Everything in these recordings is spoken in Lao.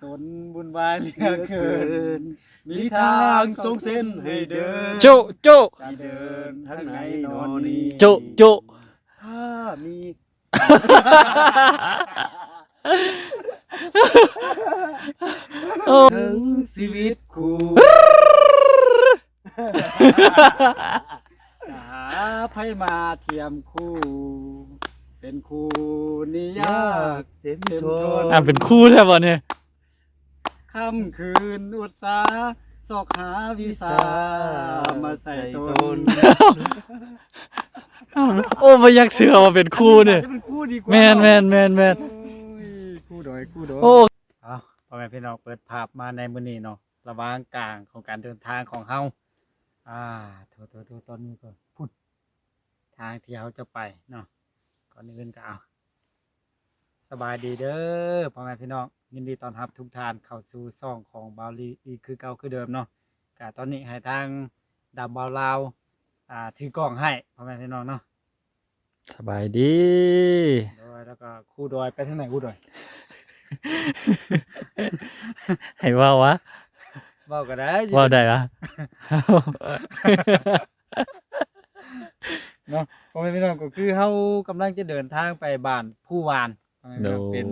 ສົນວຸ່ນວາຍເຫຼືອເກີນ ມີທາງສອງເສັ້ນໃຫ້ເດີນ ໂຈະ ໂຈະ ຊິເດີນທາງໃດນໍນີ້ ໂຈະ ໂຈະ ຖ້າມີ ໂອ້ ເຖິງຊີວິດຄູ່ ຈະຫາໃຜມາທຽມຄູ່ ເປັນຄູ່ນີ້ຍາກເຕັມທົນ ອ່າ ເປັນຄູ່ແທ້ບໍ່ນີ້ ຄ່ຳຄືນອຸດສາ ຊອກຫາວິຊາມາໃສ່ຕົນ ໂອ້ ບໍ່ຢາກເຊື່ອວ່າເປັນຄູ່ນີ້ ເປັນຄູ່ດີກວ່າ ແມ່ນໆໆໆ ໂອ້ຍ ຄູ່ດອຍ ຄູ່ດອຍ ໂອ້ ເອົາ ພໍ່ແມ່ພີ່ນ້ອງ ເປີດພາບມາໃນມື້ນີ້ເນາະ ລະຫວ່າງກາງຂອງການເດີນທາງຂອງເຮົາ ອ່າ ໂທໆໆ ຕອນນີ້ກໍພຸ້ນ ທາງທີ່ເຮົາຈະໄປເນາະ ກ່ອນອື່ນກໍເອົາ ສະບາຍດີເດີພໍ່ແມ່ພີ່ນ້ອງ ຍິນດີຕ້ອນຮັບທຸກທ່ານເຂົ້າສູ່ຊ່ອງຂອງບ່າວລີອີກຄືເກົ່າຄືເດີມເນາະ ກະຕອນນີ້ໃຫ້ທາງດຳບ່າວລາວ ອ່າ ຖືກ້ອງໃຫ້ພໍ່ແມ່ພີ່ນ້ອງເນາະ ສະບາຍດີ ໂດຍ ແລ້ວກໍຄູດອຍໄປທາງໃດຄູດອຍ ໃຫ້ເວົ້າວະ ເວົ້າກໍໄດ້ ເວົ້າໄດ້ວະ ເນາະ ພໍ່ແມ່ພີ່ນ້ອງ ກໍຄືເຮົາກຳລັງຈະເດີນທາງໄປບ້ານພູຫວານ ໂດຍ ເປັນ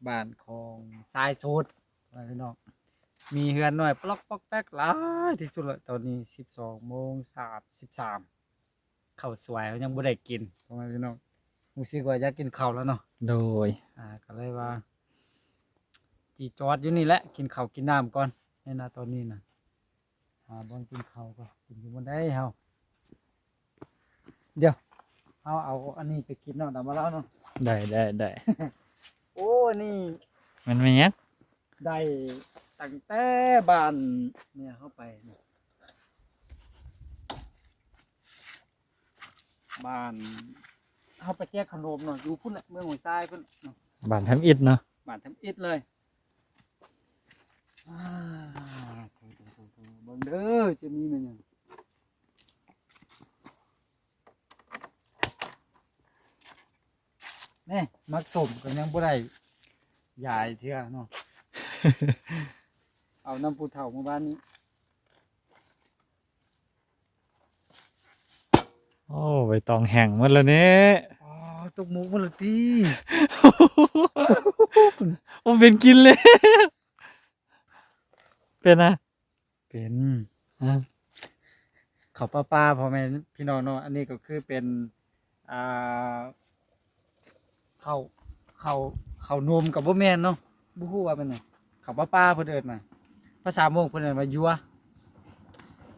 ບ້ານຂອງຊາຍໂສດ ພໍ່ແມ່ພີ່ນ້ອງ ມີເຮືອນນ້ອຍປະລັອກປອກແປັກຫຼາຍທີ່ສຸດລະ ຕອນນີ້ສິບສອງໂມງສາມສິບສາມ ເຂົ້າສວຍເຮົາຍັງບໍ່ໄດ້ກິນ ພໍ່ແມ່ພີ່ນ້ອງ ຮູ້ສຶກວ່າຢາກກິນເຂົ້າແລ້ວເນາະ ໂດຍ ອ່າ ກໍເລີຍວ່າ ຊິຈອດຢູ່ນີ້ແຫຼະ ກິນເຂົ້າກິນນ້ຳກ່ອນ ໃນນະຕອນນີ້ນະ ຫາບ່ອນກິນເຂົ້າກ່ອນ ກິນຢູ່ບ່ອນໃດເຮົາ ດຽວ ເຮົາເອົາອັນນີ້ໄປກິນເນາະ ດຳມາລາວເນາະ ໄດ້ ໄດ້ ໄດ້ ໂອ້ ອັນນີ້ ມັນແມ່ນຫຍັງ? ໄດ້ຕັ້ງແຕ່ບ້ານແມ່ເຮົາໄປນະ ບ້ານເຮົາໄປແຈກຂະໜົມເນາະ ຢູ່ພຸ້ນແຫຼະ ເມືອງຫ້ວຍຊາຍພຸ້ນເນາະ ບ້ານທຳອິດເນາະ ບ້ານທຳອິດເລີຍ ອ່າ ເບິ່ງເດີ ຈະມີແມ່ນຫຍັງ ນີ້ ໝາກສົ້ມກໍຍັງບໍ່ໄດ້ຢາຍເທື່ອເນາະ ເອົານຳຜູ້ເຖົ້າມື້ວານນີ້ ໂອ້ ໃບຕອງແຫ້ງໝົດແລ້ວນີ້ ອໍ ຕົກໝົກໝົດແລ້ວຕິ ໂອ້ ເປັນກິນແລ້ວ ເປັນນະ ເປັນ ອາ ເຂົ້າປ່າໆ ພໍ່ແມ່ພີ່ນ້ອງເນາະ ອັນນີ້ກໍຄືເປັນ ອ່າ ເຂົ້າ ເຂົ້າ ເຂົ້າໜົມກໍບໍ່ແມ່ນເນາະ ບໍ່ຮູ້ວ່າເປັນຫຍັງ ເຂົ້າປ່າໆ ເພິ່ນເອີ້ນວ່າ ພາສາມົ້ງເພິ່ນເອີ້ນວ່າຢວ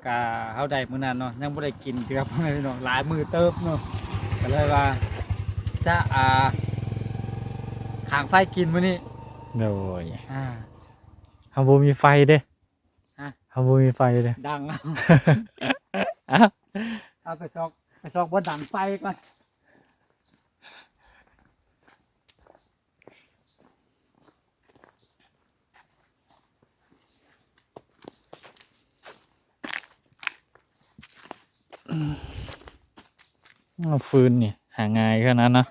ກະເຮົາໄດ້ມື້ນັ້ນເນາະ ຍັງບໍ່ໄດ້ກິນເທື່ອ ພໍ່ແມ່ພີ່ນ້ອງ ຫຼາຍມື້ເຕີບເນາະ ກໍເລີຍວ່າຈະ ອ່າ ຂ້າງໄຟກິນມື້ນີ້ ໂດຍ ອ່າ ເຮົາບໍ່ມີໄຟເດ້ ຮະ ເຮົາບໍ່ມີໄຟເດ້ ດັງເອົາ ເອົາໄປຊອກ ໄປຊອກບ່ອນດັງໄຟກ່ອນ ອືມ ອືມ ຟືນນີ້ຫາງ່າຍຂະໜາດເນາະ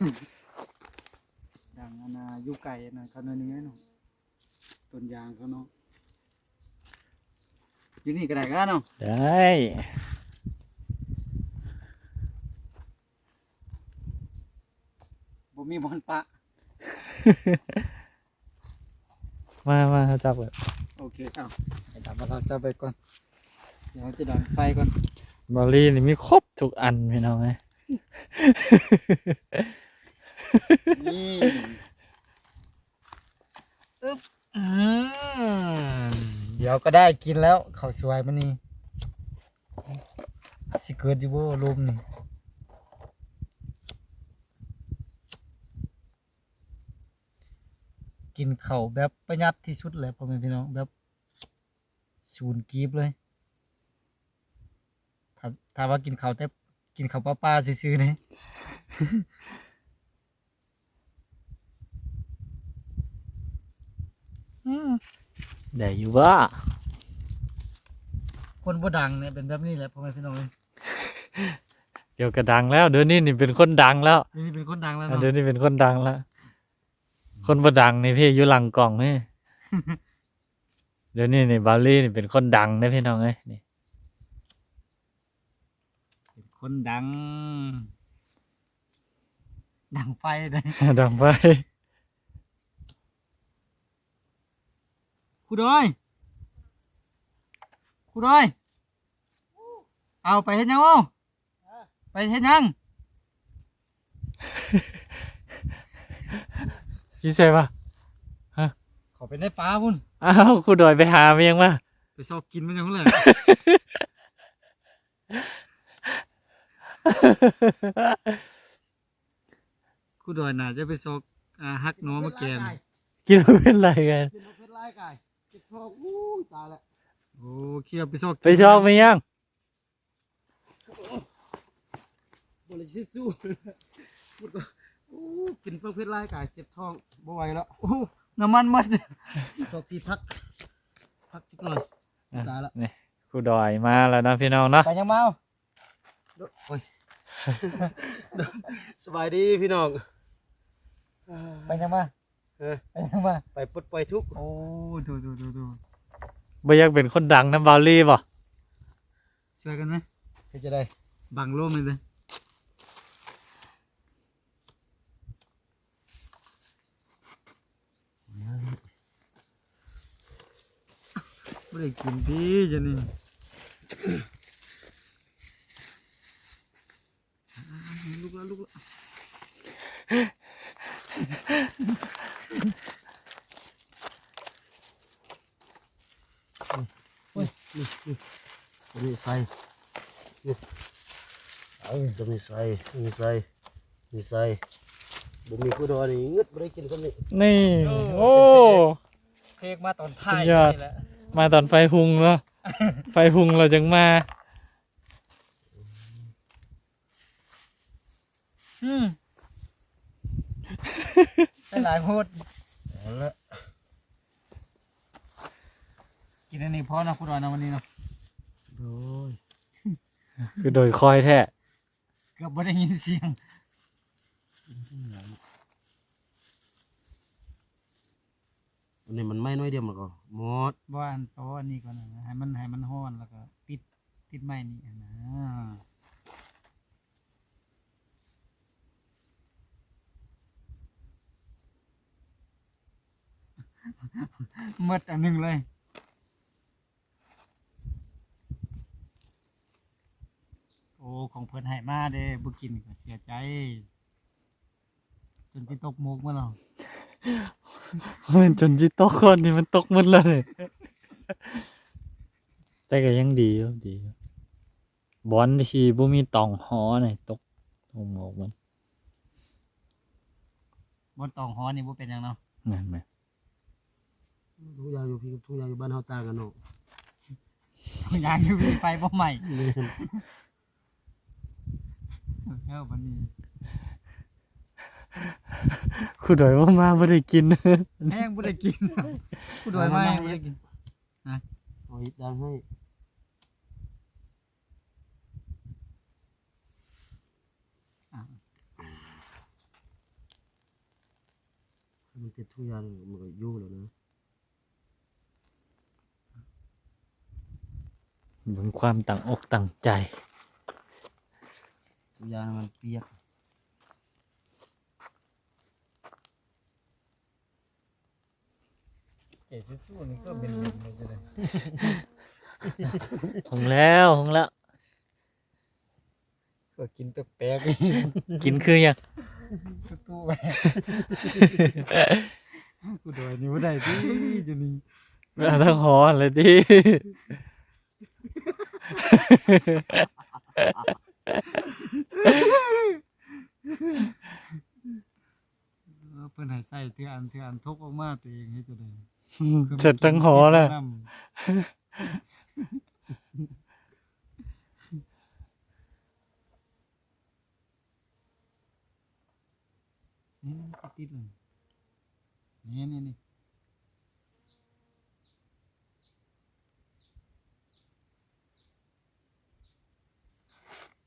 ດັງອັນນ່າ ຢູ່ໄກອັນນັ້ນເຂົາໜ້ອຍໜຶ່ງເນາະ ຕົ້ນຢາງເຂົາເນາະ ຢູ່ນີ້ກໍໄດ້ກະເນາະ ໄດ້ ບໍ່ມີບ່ອນປະ ມາ ມາ ເຮົາຈັບໄວ້ ໂອເຄ ເອົາ ໃຫ້ດຳມາລາວຈັບໄວ້ກ່ອນ ດຽວເຮົາຈະດັງໄຟກ່ອນ ບ່າວລີນີ້ມີຄົບທຸກອັນພີ່ນ້ອງເອີຍ ນີ້ ອຶບ ອືມ ດຽວກໍໄດ້ກິນແລ້ວ ເຂົ້າສວຍມື້ນີ້ ຊິເກີດຢູ່ບໍ່ລົມນີ້ ກິນເຂົ້າແບບປະຢັດທີ່ສຸດແຫຼະ ພໍ່ແມ່ພີ່ນ້ອງ ແບບສູນກີບເລີຍ ຖ້າ ຖ້າວ່າກິນເຂົ້າແຕ່ ກິນເຂົ້າປ່າໆຊື່ໆນີ້ ອືມ ໄດ້ຢູ່ບໍ່? ຄົນບໍ່ດັງນີ້ເປັນແບບນີ້ແຫຼະ ພໍ່ແມ່ພີ່ນ້ອງເອີຍ ດຽວກໍດັງແລ້ວ ດຽວນີ້ນີ້ເປັນຄົນດັງແລ້ວ ດຽວນີ້ເປັນຄົນດັງແລ້ວເນາະ ດຽວນີ້ເປັນຄົນດັງແລ້ວ ຄົນບໍ່ດັງນີ້ພີ່ ຢູ່ຫຼັງກ້ອງນີ້ ດຽວນີ້ນີ້ ບ່າວລີນີ້ເປັນຄົນດັງເດ້ພີ່ນ້ອງເອີຍ ນີ້ ເປັນຄົນດັງ ດັງໄຟເດ້ ດັງໄຟ. ຄູດອຍ ຄູດອຍ ເອົາ ໄປເຮັດຫຍັງ? ເອົາ ໄປເຮັດຫຍັງ? ຊິໃສ່ວະ? ຮະ? ເຂົ້າໄປໃນປ່າພຸ້ນ. ອ້າວ ຄູດອຍໄປຫາມາຫຍັງມາ? ໄປຊອກກິນມາຫຍັງພຸ້ນແຫຼະ. ຄູດອຍໜ້າຈະໄປຊອກ ອ່າ ຮັກໜໍມາແກງ. ກິນບໍ່ເປັນໄລກາຍ ກິນບໍ່ເປັນໄລກາຍ ເຈັບທ້ອງ. ອູ້ຍ ຕາຍແລ້ວ. ໂອ້ ຄິດວ່າໄປຊອກ ໄປຊອກໄປຫຍັງ? ບໍ່ໄດ້ຊິສູ້. ໂອ້ ກິນປາເຜັດຫຼາຍກາຍເຈັບທ້ອງ ບໍ່ໄຫວແລ້ວ. ໂອ້ ນ້ຳມັນໝົດ. ຊອກທີ່ພັກ ພັກຈັກໜ່ອຍ. ອ່ະ ຕາຍລະ ນີ້ ຄູດອຍມາແລ້ວເນາະພີ່ນ້ອງເນາະ. ໄປຫຍັງມາ? ໂອ້ຍ ສະບາຍດີພີ່ນ້ອງ. ໄປຫຍັງມາ? ເອີ ໄປຫຍັງມາ? ໄປປົດປ່ອຍທຸກ. ໂອ້ ໂດໆໆໆ ບໍ່ຢາກເປັນຄົນດັງນຳບ່າວລີບໍ່? ຊ່ວຍກັນນະ. ເຮັດຈັ່ງໃດ? ບັງລົມໃຫ້ເບິ່ງ. ບໍ່ໄດ້ກິນຕິ ຈັ່ງນີ້. ລຸກລະ ລຸກລະ. ໂອ້ຍ ນີ້ ນີ້ ໂຕນີ້ໃສ່ ນີ້ ເອີ ໂຕນີ້ໃສ່ ນີ້ໃສ່ ນີ້ໃສ່. ບໍ່ມີຜູ້ດອຍນີ້ງຶດ ບໍ່ໄດ້ກິນສ່ຳນີ້. ນີ້ ໂອ້ ໂອ້ ເພກມາຕອນທ້າຍ ສຸດຍອດ ນີ້ແຫຼະ ມາຕອນໄຟຮຸ່ງເນາະ. ໄຟຮຸ່ງແລ້ວຈັ່ງມາ. ອືມ ໃສ່ຫຼາຍໂພດ. ເອົາລະ ກິນອັນນີ້ພໍເນາະ ຄູດອຍເນາະ ວັນນີ້ເນາະ. ໂດຍ ຄືໂດຍຄອຍແທ້ ເກືອບບໍ່ໄດ້ຍິນສຽງ. ອັນນີ້ມັນໄໝ້ໜ້ອຍດຽວມັນກໍໝົດ. ບໍ່ ອັນ ເອົາອັນນີ້ກ່ອນນະ ໃຫ້ມັນ ໃຫ້ມັນຮ້ອນ ແລ້ວກໍຕິດ ຕິດໄມ້ນີ້ຫັ້ນນະ. ໝົດອັນໜຶ່ງເລີຍ. ໂອ້ ຂອງເພິ່ນໃຫ້ມາເດ້ ບໍ່ກິນກໍເສຍໃຈ. ຈົນຊິຕົກໝົກໝົດແລ້ວ. ແມ່ນຈົນຊິຕົກກ່ອນນີ້ ມັນຕົກໝົດແລ້ວນີ້. ແຕ່ກໍຍັງດີຢູ່ ດີຢູ່ ບ່ອນທີ່ບໍ່ມີຕອງຫໍນີ້ຕົກ ຕົກໝົກໝົດ. ບ່ອນຕອງຫໍນີ້ບໍ່ເປັນຫຍັງເນາະ. ແມ່ນໆ. ທຸກຢ່າງຢູ່ພີ້ກັບທຸກຢ່າງຢູ່ບ້ານເຮົາຕ່າງກັນເນາະ. ທຸກຢ່າງຢູ່ພີ້ໄຟບໍ່ໄໝ້. ແມ່ນ. ເອີ ບັດນີ້ ຄູດອຍບໍ່ມາບໍ່ໄດ້ກິນ ແຮງບໍ່ໄດ້ກິນ. ຄູດອຍມາແຮງບໍ່ໄດ້ກິນ. ຮະ? ເອົາອີກຢ່າງໃຫ້. ອ່າ ມັນຕິດທຸກຢ່າງ ມັນກໍຢູ່ແລ້ວນະ. ເບິ່ງຄວາມຕັ້ງອົກຕັ້ງໃຈ. ທຸກຢ່າງມັນປຽກ. ເອ ຊິສູ້ນີ້ກໍເປັນເປັນໄດ້ຈັ່ງໃດ? ຫົງແລ້ວ ຫົງແລ້ວ. ກໍກິນແປກໆ ກິນຄືຫຍັງ? ຕູ້ໄວ້. ກູດອຍນີ້ບໍ່ໄດ້ຕິ ຢູ່ນີ້ ເອົາທັງຫໍຫັ້ນແຫຼະຕິ. ເອີ ເພິ່ນໃຫ້ໃສ່ເທື່ອອັນ ເທື່ອອັນ ທົກອອກມາ ຕົວເອງເຮັດຈັ່ງໃດ? ເຊັດທັງຫໍແລ້ວ. ນີ້ ນີ້ ຕິດເລີຍ ນີ້ ນີ້ ນີ້.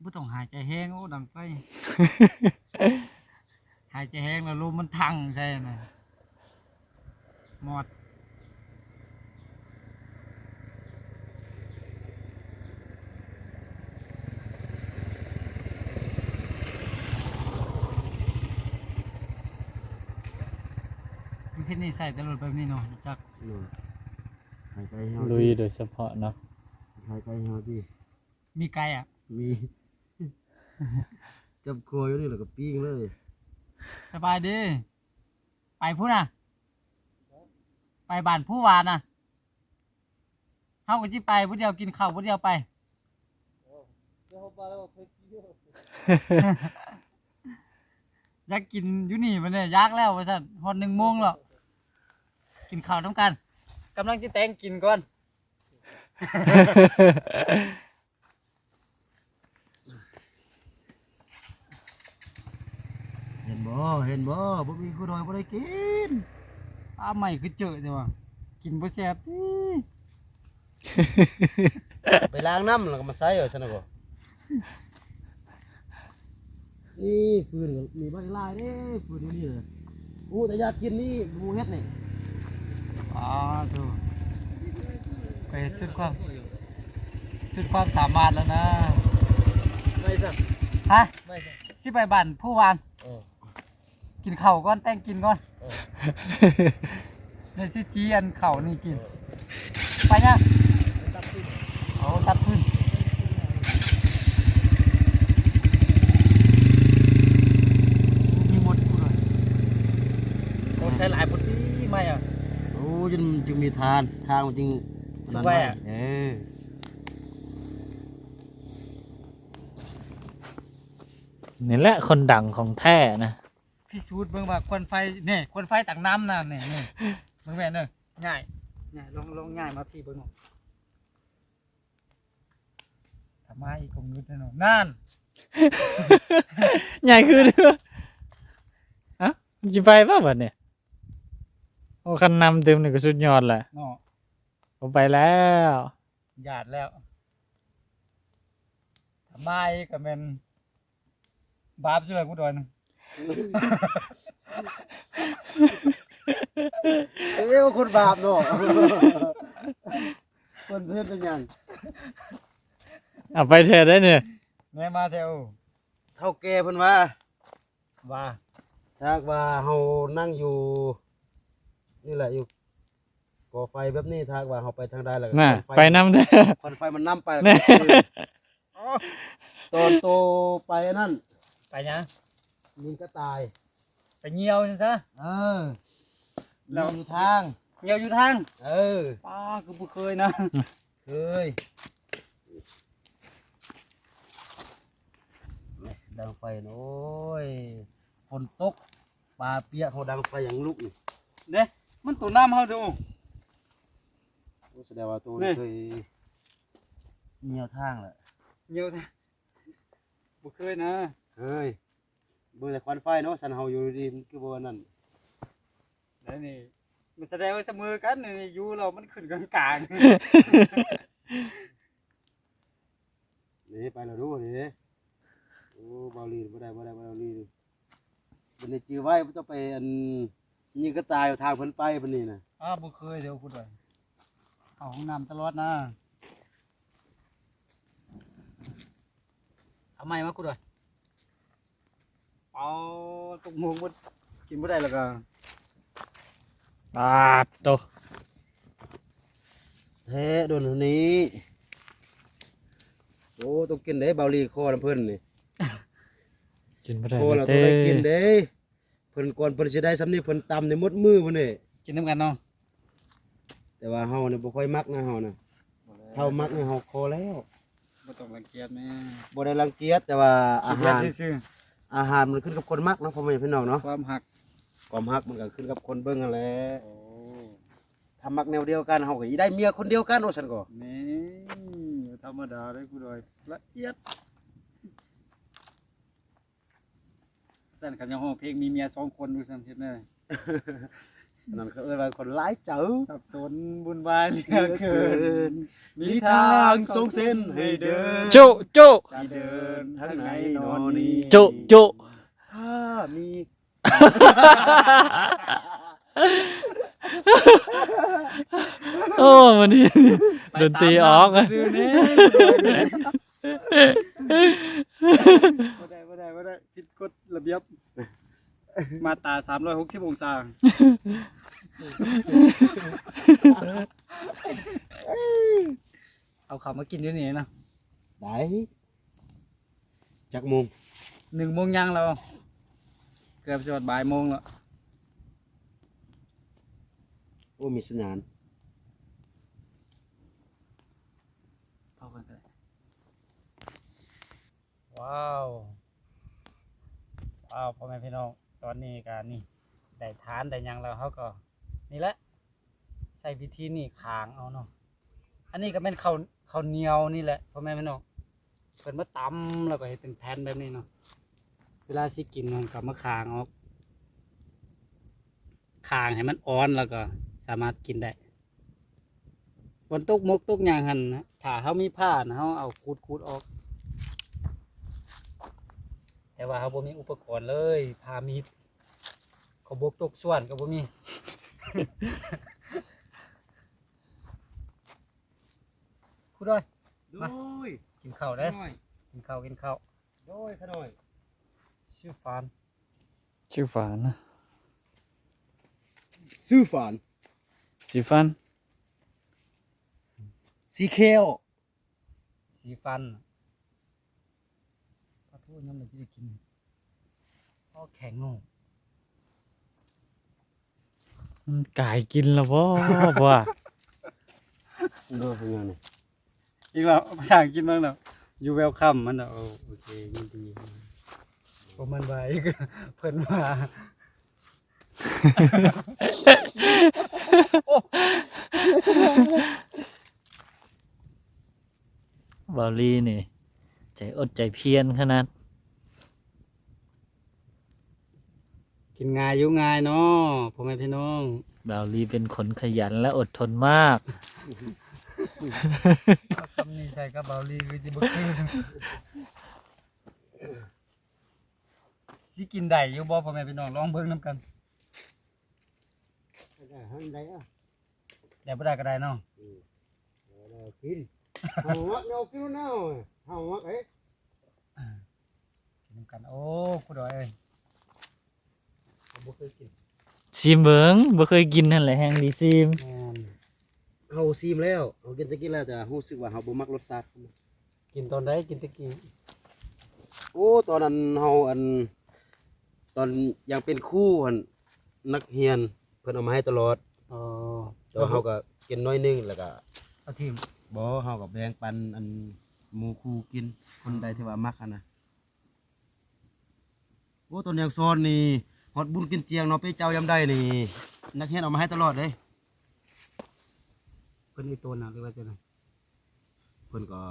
ບໍ່ຕ້ອງຫາຍໃຈແຮງ ໂອ້ ດັງໄຟ. ຫາຍໃຈແຮງແລ້ວລົມມັນທັງໃສ່ນະ ມອດ. ນີ້ໃຊ້ແຕ່ລົດແບບນີ້ເນາະ ຮູ້ຈັກ ໂດຍ ຂາຍໄກ່ເຮົາ ລຸຍໂດຍສະເພາະເນາະ ຂາຍໄກ່ເຮົາຕິ ມີໄກ່ອະ ມີ ຈັບຄົວຢູ່ນີ້ແລ້ວກໍປີ້ງເລີຍ ສະບາຍດີ ໄປພຸ້ນນະ ໄປບ້ານພູຫວານນະ ເຮົາກໍຊິໄປຜູ້ດຽວ ກິນເຂົ້າຜູ້ດຽວໄປ ຢາກກິນຢູ່ນີ້ບັດນີ້ ຢາກແລ້ວວ່າຊັ້ນ ຮອດໜຶ່ງໂມງແລ້ວ ກິນເຂົ້ານຳກັນ ກຳລັງຊິແຕ່ງກິນກ່ອນ. ເຫັນບໍ່ ເຫັນບໍ່ ບໍ່ມີຄູດອຍບໍ່ໄດ້ກິນ ປາໃໝ່ຄືເຈີແຕ່ວ່າ ກິນບໍ່ແຊບຕິ ໄປລ້າງນ້ຳແລ້ວກໍມາໃສ່ວ່າຊັ້ນນະກໍ ນີ້ຟືນກໍມີບັກຫຼາຍເດ້ ຟືນຢູ່ນີ້ນະ ໂອ້ ແຕ່ຢາກກິນນີ້ໝູເຮັດນີ້ ອໍ ໂທ້ ໄປເຮັດສຸດຄວາມ ສຸດຄວາມສາມາດແລ້ວນະ ໄປຊະ ຮະ ໄປຊະ ຊິໄປບ້ານພູຫວານ ເອີ ກິນເຂົ້າກ່ອນ ແຕ່ງກິນກ່ອນ ເອີ ແລ້ວຊິຈີ່ອັນເຂົ້ານີ້ກິນ ເອີ ໄປຍັງ ເອົາຕັດຟືນ ມີໝົດພຸ້ນເລີຍ ໂອ້ ໃສ່ຫຼາຍພຸ້ນຕິ ໄມ້ອະ ໂອ້ ຈຶ່ງ ຈຶ່ງມີທານ ທາງມັນຈຶ່ງ ສຸກໄວອະ ເອີ ນີ້ແຫຼະຄົນດັງຂອງແທ້ນະ ພິສູດເບິ່ງວ່າຄວັນໄຟ ນີ້ ຄວັນໄຟຕັ້ງນຳນະ ນີ້ ນີ້ ເບິ່ງແມ່ນເດີ ຍ້າຍ ຍ້າຍ ລອງ ລອງຍ້າຍມາພີ້ເບິ່ງ ຖ້າມາອີກກໍງຶດແນ່ນອນ ນັ້ນ ໃຫຍ່ຂຶ້ນ ຮະ ມັນຊິໄປບໍ່ບັດນີ້ ໂອ້ ຄັນນຳຕື່ມນີ້ກໍສຸດຍອດແຫຼະເນາະ ບໍ່ໄປແລ້ວ ຢ້ານແລ້ວ ຖ້າມາອີກກໍແມ່ນ ບາບຢູ່ແລ້ວກູດອຍນະ ເອີ ຄົນບາບເນາະ ຄົນເພິ່ນເປັນຫຍັງ ເອົາໄປແທ້ໄດ໋ນີ້ ແມ່ນມາແທ້ ເຖົ້າແກ່ເພິ່ນວ່າ ວ່າ ຖ້າຫາກວ່າເຮົານັ່ງຢູ່ນີ້ແຫຼະ ຢູ່ ກໍ່ໄຟແບບນີ້ ຖ້າຫາກວ່າເຮົາໄປທາງໃດແລ້ວ ນະ ຄວັນໄຟ ໄປນຳແທ້ ຄວັນໄຟມັນນຳໄປແລ້ວ ແນ່ ກໍຄື ຕອນໂຕໄປອັນນັ້ນ ໄປຫຍັງ? ຍິງກະຕ່າຍ ໄປຍ່ຽວຊັ້ນຊະ ເອີ ແລ້ວຍ່ຽວຢູ່ທາງ ຍ່ຽວຢູ່ທາງ ເອີ ປ້າ ຄືບໍ່ເຄີຍນະ ເຄີຍ ດັງໄຟ ໂອ້ຍ ຝົນຕົກ ປາປຽກ ເຮົາດັງໄຟຫຍັງລຸກນີ້ ເດ້ ມັນໂຕນຳເຮົາໂຕ ໂອ້ ສະແດງວ່າໂຕນີ້ເຄີຍຍ່ຽວທາງແຫຼະ ຍ່ຽວທາງ ບໍ່ເຄີຍນະ ເຄີຍ ເບິ່ງແຕ່ຄວັນໄຟເນາະ ຊັ້ນເຮົາຢູ່ດີໆ ມັນຄືບໍ່ອັນນັ້ນ ແລ້ວນີ້ ມັນສະແດງວ່າສະເໝີກັນ ນີ້ຢູ່ແລ້ວມັນຂຶ້ນກາງໆ ນີ້ໄປແລ້ວດູນີ້ ໂອ້ ເບົາລີ ບໍ່ໄດ້ ບໍ່ໄດ້ ເບົາລີ ບັດນີ້ຈື່ໄວ້ ບໍ່ຕ້ອງໄປອັນ ຍິງກະຕ່າຍທາງເພິ່ນໄປບັດນີ້ນະ ອ້າ ບໍ່ເຄີຍເດີ ພຸດໄວ້ ເຂົ້າຫ້ອງນ້ຳຕະຫຼອດນະ ເອົາໄມ້ມາ ຂຸດໄວ້ ເອົາຕົກໝົກໝົດ ກິນບໍ່ໄດ້ແລ້ວກໍ ປາດໂຕ ແທ້ດົນນີ້ ໂອ້ ຕ້ອງກິນເດ້ ເບົາລີຂໍນຳເພິ່ນນີ້ ກິນບໍ່ໄດ້ ຂໍແລ້ວຕ້ອງໄດ້ກິນເດ້ ເພິ່ນກ່ອນເພິ່ນຊິໄດ້ສ່ຳນີ້ ເພິ່ນຕຳນີ້ໝົດມື້ພຸ້ນເດ້ ກິນນຳກັນເນາະ ແຕ່ວ່າເຮົານີ້ບໍ່ຄ່ອຍມັກນະ ເຮົານະ ບໍ່ແລ້ວ ເທົ່າມັກນີ້ເຮົາພໍແລ້ວ ບໍ່ຕ້ອງລັງກຽດແມ່ ບໍ່ໄດ້ລັງກຽດ ແຕ່ວ່າອາຫານ ອາຫານມັນຂຶ້ນກັບຄົນມັກເນາະ ພໍ່ແມ່ພີ່ນ້ອງເນາະ ຄວາມຮັກ ຄວາມຮັກມັນກໍຂຶ້ນກັບຄົນເບິ່ງຫັ້ນແຫຼະ ໂອ້ ຖ້າມັກແນວດຽວກັນ ເຮົາກໍຊິໄດ້ເມຍຄົນດຽວກັນ ວ່າຊັ້ນກໍ ນີ້ ບໍ່ທຳມະດາເດ້ ຄູດອຍ ລະອຽດ ຊັ້ນຄັນຢາກຮ້ອງເພງມີເມຍສອງຄົນຢູ່ຊັ້ນເຮັດແນວໃດ ອັນນັ້ນເຂົາເອີ້ນວ່າຄົນຫຼາຍໃຈ ສັບສົນວຸ່ນວາຍເຫຼືອເກີນ ມີທາງສອງເສັ້ນໃຫ້ເດີນ ໂຈະ ໂຈະ ຊິເດີນທາງໃດນໍນີ້ ໂຈະ ໂຈະ ຖ້າມີ ໂອ້ ມື້ນີ້ດົນຕີອອກ ບໍ່ໄດ້ ບໍ່ໄດ້ ບໍ່ໄດ້ ຜິດກົດລະບຽບ ມາດຕາສາມຮ້ອຍຫົກສິບອົງສາ ເອົາເຂົ້າມາກິນຢູ່ນີ້ເນາະ. ໄດ້. ຈັກໂມງ? ໜຶ່ງໂມງຍັງແລ້ວ ເກືອບຊິຮອດບ່າຍໂມງແລ້ວ. ໂອ້ ມີສັນຍານ. ເອົາກ່ອນກໍໄດ້. ວ້າວ ວ້າວ ພໍ່ແມ່ພີ່ນ້ອງ ຕອນນີ້ກໍນີ້ ໄດ້ຖ່ານໄດ້ຫຍັງແລ້ວ ເຮົາກໍນີ້ແຫຼະ ໃຊ້ວິທີນີ້ຂາງເອົາເນາະ. ອັນນີ້ກໍແມ່ນເຂົ້າ ເຂົ້າໜຽວນີ້ແຫຼະ ພໍ່ແມ່ພີ່ນ້ອງ ເພິ່ນມາຕຳ ແລ້ວກໍເຮັດເປັນແຜ່ນແບບນີ້ເນາະ. ເວລາຊິກິນຫັ້ນກໍມາຂາງອອກ ຂາງໃຫ້ມັນອ່ອນ ແລ້ວກໍສາມາດກິນໄດ້. ບ່ອນຕົກມົກຕົກຫຍັງຫັ້ນນະ ຖ້າເຮົາມີພ້ານະ ເຮົາເອົາຂູດໆອອກ ແຕ່ວ່າເຮົາບໍ່ມີອຸປະກອນເລີຍ ພ້າມີດ ເຂົາບົກຕົກສວນກໍບໍ່ມີ. ຄູດອຍ ໂດຍ ມາ ກິນເຂົ້າເດີ້ ຂ້ານ້ອຍ ກິນເຂົ້າ ກິນເຂົ້າ. ໂດຍ ຂ້ານ້ອຍ ຊື່ຟານ ຊື່ຟານ ຊື່ຟານ ຊີຟານ ຊີແຄວ ຊີຟັນ. ປາທູ ຍາມໃດຊິໄດ້ກິນ ພໍແຂງໜູ. ມັນກາຍກິນແລ້ວບໍ່ ບໍ່ວ່າ ເນາະ ເປັນຫຍັງນີ້ ອີກແລ້ວ ພາສາອັງກິດມັນນະ You welcome ມັນນະ. ໂອ ໂອເຄ ຍິນດີ. ບໍ່ແມ່ນວ່າອີກ ເພິ່ນວ່າ ບ່າວລີນີ້ ໃຈອົດໃຈພຽນຂະໜາດ. ກິນງ່າຍຢູ່ງ່າຍເນາະ ພໍ່ແມ່ພີ່ນ້ອງ. ບ່າວລີເປັນຄົນຂະຫຍັນ ແລະ ອົດທົນມາກ. ເອົາຄຳນີ້ໃສ່ກັບບ່າວລີຄືຊິບໍ່ຄື. ຊິກິນໄດ້ຢູ່ບໍ່ ພໍ່ແມ່ພີ່ນ້ອງ ລອງເບິ່ງນຳກັນ. ໄດ້ ຫັ້ນໄດ້ອະ ໄດ້ບໍ່ໄດ້ກໍໄດ້ເນາະ. ອືມ ໄດ້ກິນ ເຮົາມັກເນາະ ກິນເນາະ ເຮົາມັກເອີຍ. ອ່າ ກິນນຳກັນ. ໂອ້ ຄູດອຍເອີຍ ເຮົາບໍ່ເຄີຍກິນ. ຊີມເບິ່ງ ບໍ່ເຄີຍກິນຫັ້ນແຫຼະ ແຮ່ງດີຊີມ. ແມ່ນ. ເຮົາຊີມແລ້ວ ເຮົາກິນແຕ່ກີ້ແລ້ວ ແຕ່ຮູ້ສຶກວ່າເຮົາບໍ່ມັກລົດຊາດ. ກິນຕອນໃດ? ກິນແຕ່ກີ້. ໂອ້ ຕອນນັ້ນເຮົາ ອັນ ຕອນຍັງເປັນຄູຫັ້ນ ນັກຮຽນເພິ່ນເອົາມາໃຫ້ຕະຫຼອດ. ອໍ ແຕ່ວ່າເຮົາກໍກິນໜ້ອຍໜຶ່ງ ແລ້ວກໍເອົາຖິ້ມ. ບໍ່ ເຮົາກໍແບ່ງປັນ ອັນ ໝູ່ຄູ່ກິນ ຄົນໃດທີ່ວ່າມັກຫັ້ນນະ. ໂອ້ ຕອນຍັງສອນນີ້ ຮອດບຸນກິນຈຽງເນາະ ເປ້ເຈົ້າຍາມໃດນີ້ ນັກຮຽນເອົາມາໃຫ້ຕະຫຼອດເດ້. ເພິ່ນອີ່ຕົນນະ ຫຼືວ່າຈັ່ງໃດ? ເພິ່ນກໍ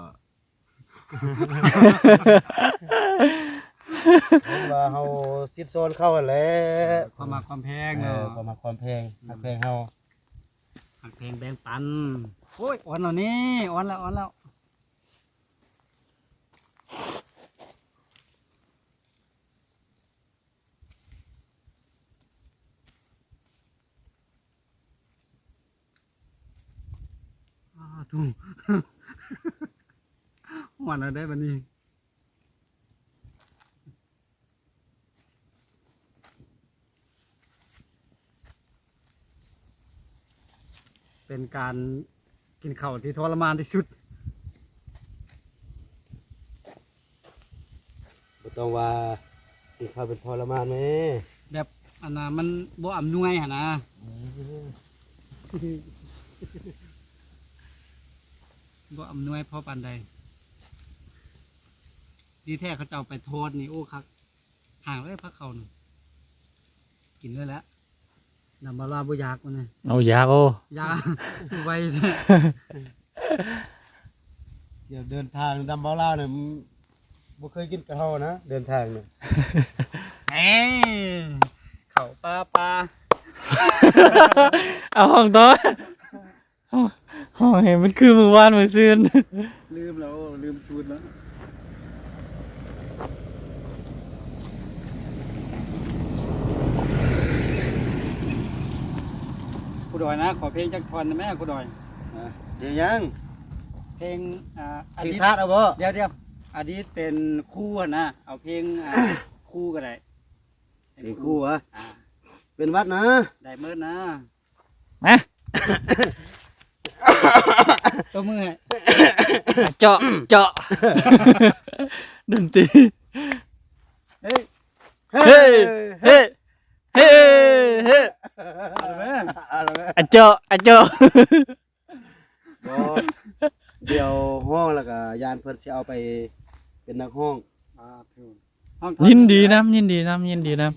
ເພິ່ນວ່າເຮົາສິດສອນເຂົາຫັ້ນແຫຼະ ຄວາມຮັກຄວາມແພງເນາະ. ເອີ ຄວາມຮັກຄວາມແພງ ອືມ ຮັກແພງເຮົາ ຮັກແພງແບ່ງປັນ. ໂອ້ຍ ອ່ອນແລ້ວນີ້ ອ່ອນແລ້ວ ອ່ອນແລ້ວ. ອ້າ ໂທ້ ຮ້ອນແລ້ວເດ້ບັດນີ້. ເປັນການກິນເຂົ້າທີ່ທໍລະມານທີ່ສຸດ. ບໍ່ຕ້ອງວ່າກິນເຂົ້າເປັນທໍລະມານແມ້ ແບບ ອັນນ່າ ມັນບໍ່ອຳນວຍຫັ້ນນະ. ເອີ ບໍ່ອຳນວຍພໍປານໃດ. ດີແທ້ເຂົາເຈົ້າໄປທອດນີ້ ໂອ້ ຄັກ. ຫາງເລີຍພາເຂົ້ານີ້ ກິນເລີຍແຫຼະ. ນ້ຳບາລາບໍ່ຢາກມັນນະ. ເອົາຢາກ ໂອ້ ຢາກ ໄວແທ້. ດຽວເດີນທາງນຳເບົາລາວນີ້ ບໍ່ເຄີຍກິນກະເຮົານະ ເດີນທາງນີ້. ເອີ ເຂົ້າປ່າປ່າ ເອົາຫ້ອງຕໍ່. ຫ້ອງ ຫ້ອງໃຫ້ມັນຄືມື້ວານມື້ຊືນ. ລືມແລ້ວ ລືມສູດແລ້ວ. ຄູດອຍນະ ຂໍເພງຈັກທ່ອນໄດ້ແມ້ຄູດອຍ. ເພງຫຍັງ? ເພງ ອ່າ ເພງຊາດເອົາບໍ່? ດຽວໆ ອະດີດເປັນຄູຫັ້ນນະ ເອົາເພງ ອ່າ ຄູກໍໄດ້. ເພງຄູຫວາ? ອ່າ ເປັນຫວັດນະ ໄດ້ເໝິດນະ. ມາ ຕົບມືໃຫ້ ເຈາະ ເຈາະ ດົນຕີ ເຮີ້ຍ ເຮີ້ຍ ເຮີ້ຍ ເຮີ້ຍ ເຮີ້ຍ ເອົາລະແມ່ ອາເຈາະ ອາເຈາະ ບໍ່ ດຽວຮ້ອງແລ້ວກະຢ້ານເພິ່ນຊິເອົາໄປເປັນນັກຮ້ອງ ສາທຸ ຍິນດີນຳ ຍິນດີນຳ ຍິນດີນຳ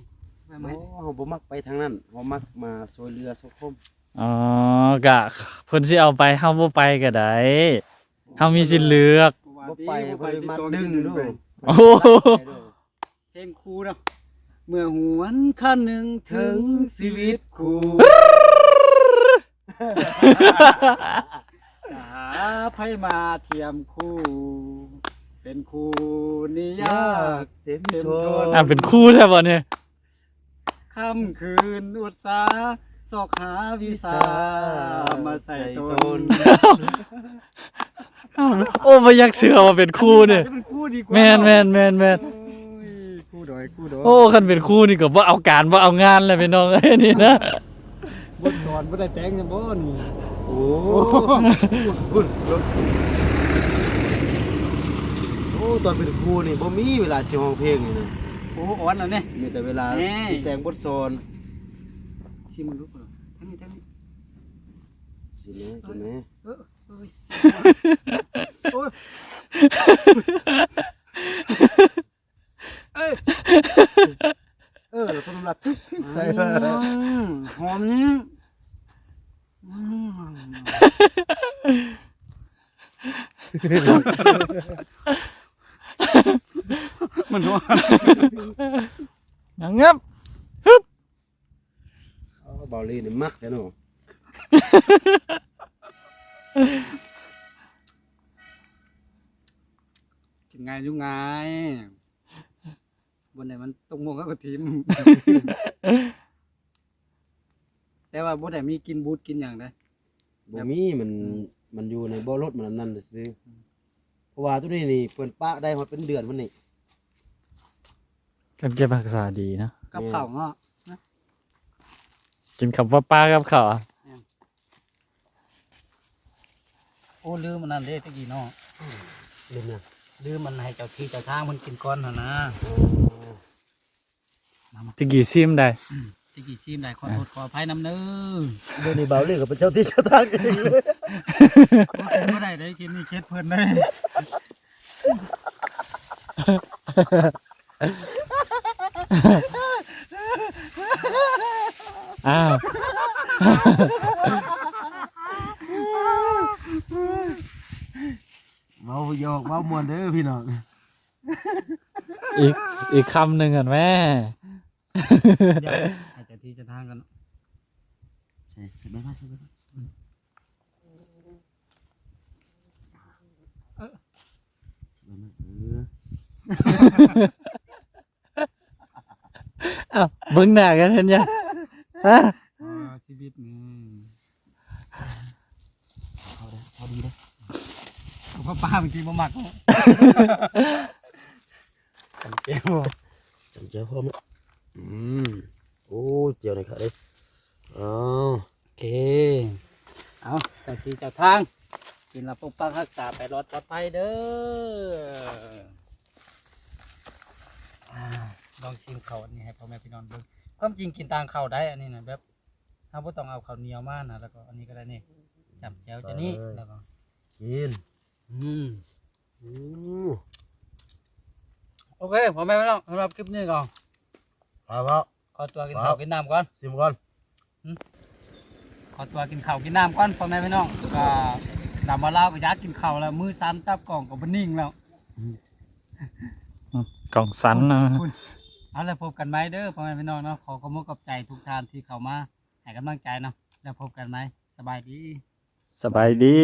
ບໍ່ ເຮົາບໍ່ມັກໄປທາງນັ້ນ ເຮົາມັກມາຊ່ວຍເຫຼືອສັງຄົມ ອໍ ກະເພິ່ນຊິເອົາໄປ ເຮົາບໍ່ໄປກະໄດ້ ເຮົາມີສິດເລືອກ ບໍ່ໄປ ບໍ່ໄປ ເພິ່ນມາດຶງດູ ໂອ້ ເພງຄູ່ເນາະ ເມື່ອຫວນຄັ້ງໜຶ່ງເຖິງຊີວິດຄູ່ ຈະຫາໃຜມາທຽມຄູ່ ເປັນຄູ່ນີ້ຍາກເຕັມທົນ ອ່າ ເປັນຄູ່ແທ້ບໍ່ນີ້ ຄ່ຳຄືນອຸດສາ ຊອກຫາວິຊາມາໃສ່ຕົນ ໂອ້ ບໍ່ຢາກເຊື່ອວ່າເປັນຄູ່ນີ້ ໜ້າຈະເປັນຄູ່ດີກວ່າ ແມ່ນໆໆໆ ໂອ້ຍ ຄູ່ດອຍ ຄູ່ດອຍ ໂອ້ ຄັນເປັນຄູ່ນີ້ກໍບໍ່ເອົາການບໍ່ເອົາງານແລ້ວພີ່ນ້ອງເອີຍນີ້ນະ ບົດສອນບໍ່ໄດ້ແຕ່ງນຳບໍ່ນີ້ ໂອ້ ພຸ້ນ ໂອ້ ຕອນເປັນຄູນີ້ບໍ່ມີເວລາຊິຮ້ອງເພງນີ້ນະ ໂອ້ ອ່ອນແລ້ວເດ້ ມີແຕ່ເວລາ ແນ່ ຊິແຕ່ງບົດສອນ ຊິມເບິ່ງດູ ທາງນີ້ ທາງນີ້ ຊິມແນ່ ກິນແນ່ ເອີ ໂອ້ຍ ໂອ້ຍ ເອີຍ ເອີ ແລ້ວກໍນ້ຳລາຍ ອືມ ຫອມນີ້ ອືມ ມັນຫອມ ງັບ ຮຶບ ເອົາ ເບົາລີນີ້ມັກແທ້ເນາະ ກິນງ່າຍຢູ່ງ່າຍ ບ່ອນໃດມັນຕົກມົກເຮົາກໍຖິ້ມ ແຕ່ວ່າບໍ່ໄດ້ມີກິ່ນບູດກິ່ນຫຍັງເດ້ ບໍ່ມີ ມັນ ອືມ ມັນຢູ່ໃນເບາະລົດມັນອັນນັ້ນຊື່ ອືມ ເພາະວ່າໂຕນີ້ນີ້ເພິ່ນປະໄດ້ຮອດເປັນເດືອນພຸ້ນນີ້ ການເກັບຮັກສາດີເນາະ ກັບເຂົ້າເນາະ ແມ່ນ ກິນເຂົ້າປາໆກັບເຂົ້າ ແມ່ນ ໂອ້ ລືມອັນນັ້ນເດ້ຕະກີ້ເນາະ ລືມຫຍັງ? ລືມອັນໃຫ້ເຈົ້າທີ່ເຈົ້າທາງເພິ່ນກິນກ່ອນຫັ້ນນະ ໂອ້ ມາໆ ຕະກີ້ຊີມໄດ້ ອືມ ຕະກີ້ຊີມໄດ້ ຂໍໂທດ ອ່າ ຂໍອະໄພນຳເດີ ດຽວນີ້ບ່າວລີກໍເປັນເຈົ້າທີ່ເຈົ້າທາງເອງ ບໍ່ເປັນບໍ່ໄດ້ເດ້ ເຂດນີ້ເຂດເພິ່ນເດ້ ອ້າວ ເວົ້າຫຍອກເວົ້າມ່ວນເດີພີ່ນ້ອງ ອີກ ອີກຄຳໜຶ່ງຫັ້ນແມ້ ດຽວໃຫ້ເຈົ້າທີ່ເຈົ້າທາງກ່ອນ ໃສ່ ໃສ່ໃບມາ ໃສ່ໃບມາ ອືມ ເອີ ເອີ ອ້າວ ເບິ່ງໜ້າກັນເຫັນຫຍັງ? ຮະ? ອໍ ຊີວິດນີ້ ເອົາເດີ ພໍດີເດີ ເອົາປາເມື່ອກີ້ບໍ່ມັກ ຈ້ຳແຈ່ວ ຈ້ຳແຈ່ວພ້ອມ ອືມ ໂອ້ ແຈ່ວນີ້ຄັກເດ້ ເອົາ ໂອເຄ ເອົາ ເຈົ້າທີ່ເຈົ້າທາງ ກິນແລ້ວປົກປັກຮັກສາໄປລອດປອດໄພເດີ ອາ ລອງຊີມເຂົ້າອັນນີ້ໃຫ້ພໍ່ແມ່ພີ່ນ້ອງເບິ່ງ ຄວາມຈິງກິນຕ່າງເຂົ້າໄດ້ ອັນນີ້ນະ ແບບ ເຮົາບໍ່ຕ້ອງເອົາເຂົ້າໜຽວມານະ ແລ້ວກໍອັນນີ້ກໍໄດ້ນີ້ ຈ້ຳແຈ່ວຈາກນີ້ ແລ້ວກໍກິນ ອືມ ອືມ ໂອເຄ ພໍ່ແມ່ພີ່ນ້ອງ ສຳລັບຄລິບນີ້ກໍ ໄປແລ້ວ ຂໍຕົວກິນເຂົ້າກິນນ້ຳກ່ອນ ຊີມກ່ອນ ອືມ ຂໍຕົວກິນເຂົ້າກິນນ້ຳກ່ອນ ພໍ່ແມ່ພີ່ນ້ອງ ກໍດຳວ່າລາວກໍຢາກກິນເຂົ້າແລ້ວ ມືສັ່ນ ຈັບກ້ອງກໍບໍ່ນິ່ງແລ້ວ ອືມ ກ້ອງສັ່ນນະ ເອົາ ແລ້ວພົບກັນໃໝ່ເດີ ພໍ່ແມ່ພີ່ນ້ອງເນາະ ຂໍຂອບອົກຂອບໃຈທຸກທ່ານທີ່ເຂົ້າມາໃຫ້ກຳລັງໃຈເນາະ ແລ້ວພົບກັນໃໝ່ ສະບາຍດີ ສະບາຍດີ.